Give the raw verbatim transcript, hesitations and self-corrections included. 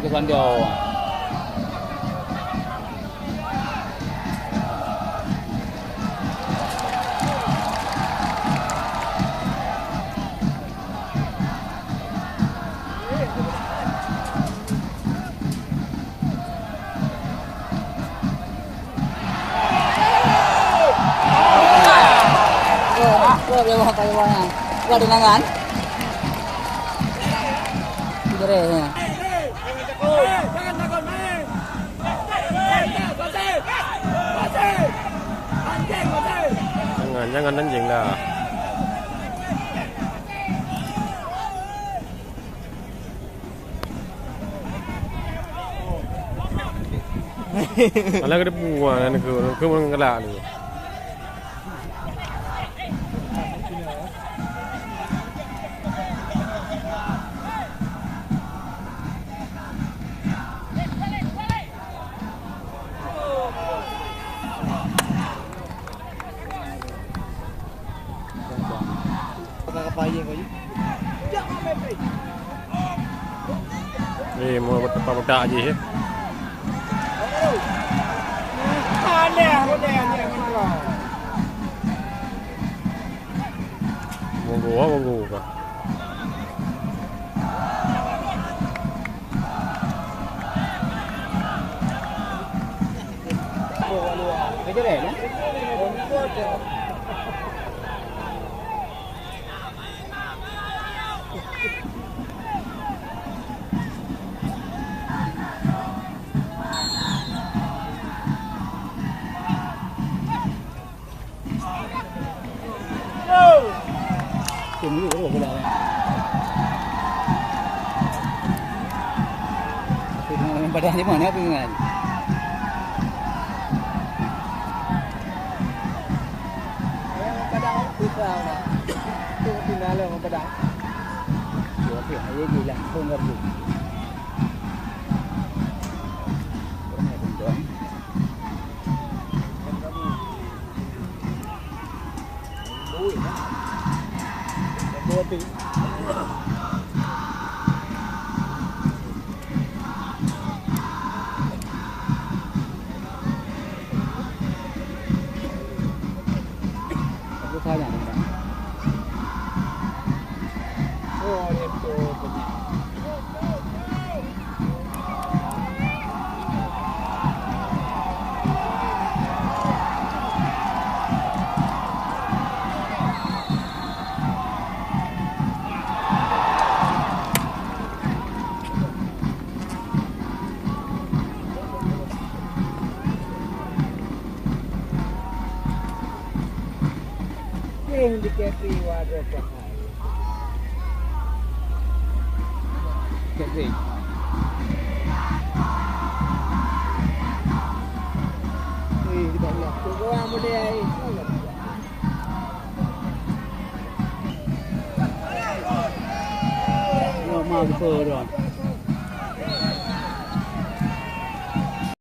Bandung. Gol, gol, gol, gol, gol. Gol tenangan. Gol, ya. Jangan, jangan anjing dah. Alah, kena buang, anak ke, ke menggelak ni. Eh, mau tempat budak je, eh. Monggo, ah, monggo ka. Padahal di mana pingan? Padahal kita lah. Itu tinggal lah padahal. Dia tu aja je lah, pun ngerti. Pernah pun tuan. Aku sayang, Bang. Oh, itu benar. Yang di K P waduh. Catering. Eh, di bawah. Tu orang boleh ai. Ya, ma betul dia.